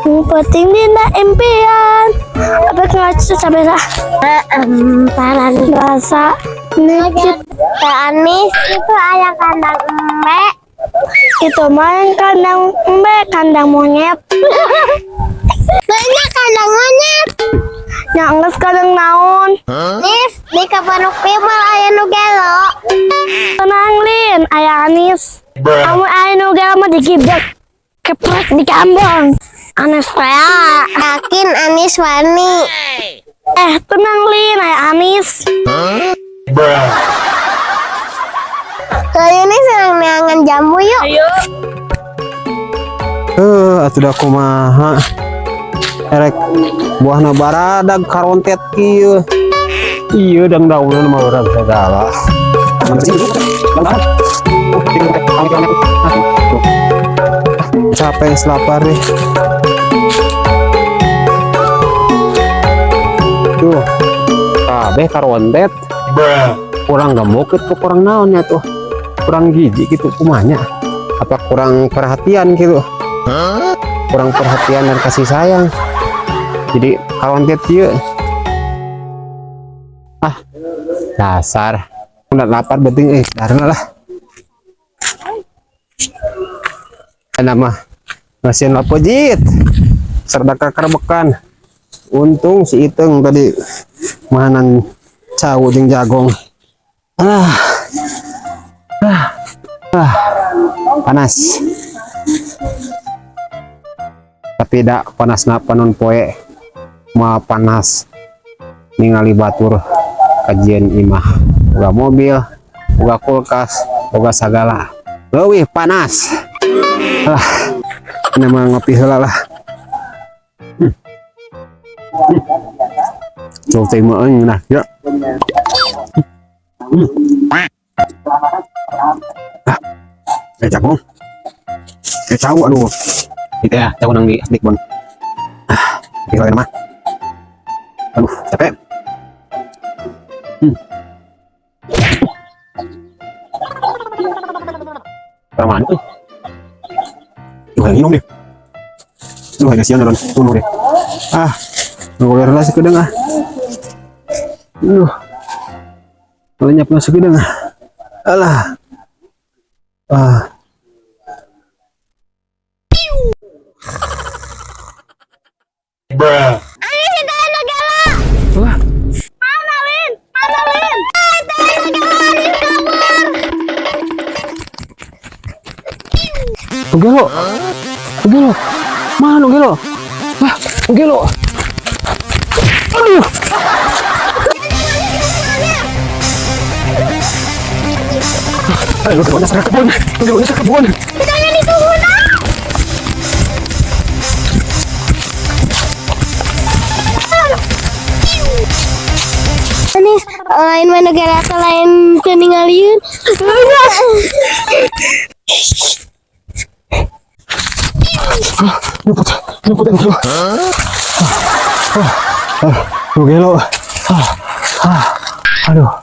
Penting dina impian. Apa ngacu sampai lah. Emparan rasa nikit. Teh Anis, itu ayam kandang embe. Itu mah yang kandang embe, kandang monyet. Banyak kandang monyet. Nya enggeus kandang naon. Nis, di kebun Pimel aya nu gelo. Tenang, Lin, aya Anis. Kamu aya nu gelo mah digibrek. Keprek di kambang. Anis teh. Yakin Anis wani. Eh, tenang, Lin, aya Anis. Kali ini senang neangan jambu yuk. Eh, atuh da kumaha. Erek buahna baradag karontet kieu. Iya, dang daunan mah urang segala. Capek lapar nih. Tuh, kabeh karontet. Kurang gemuk itu, kurang naonnya tuh, kurang gizi gitu, kumanya apa, kurang perhatian gitu, kurang perhatian dan kasih sayang, jadi karontet kieu. Ah, dasar udah lapar penting, eh, darah lah nama ngasihin lapojit serta kerbekan. Untung si Iteng tadi mahanan cau jeung jagong. Ah, ah, ah, panas, tapi dak panas na panon poe mah panas ningali batur kajian imah boga mobil, boga kulkas, boga sagala, leuwih panas. Ah, ini mah ngopi heula lah. Cok teh mah euy, nah ya. Ah, eh, jagung, eh, cau, aduh, itu ya cau nang di asdik bon. Ah, tapi kalau mah, aduh, capek. Kurang mana tuh? Duh, yang minum deh. Duh, yang siang nonton tunggu deh. Ah, nunggu lah sekedeng ah. Duh, lenyap lah sekedeng ah. Alah. Ah. Anis, itu anu gelo. Wah. Mana, Lin? Mana, Lin? Itu anu gelo, Anis kabur. Gelo. Gelo. Mana gelo? Wah, gelo. Aduh. Aduh, gelo sa kebun. Gelo sa kebun. Jangan ditunggu nah. Anis, lain mana gelo lain keningalieun. Nyeput, nyeput gelo. Ah, gelo. Ah, ah, aduh.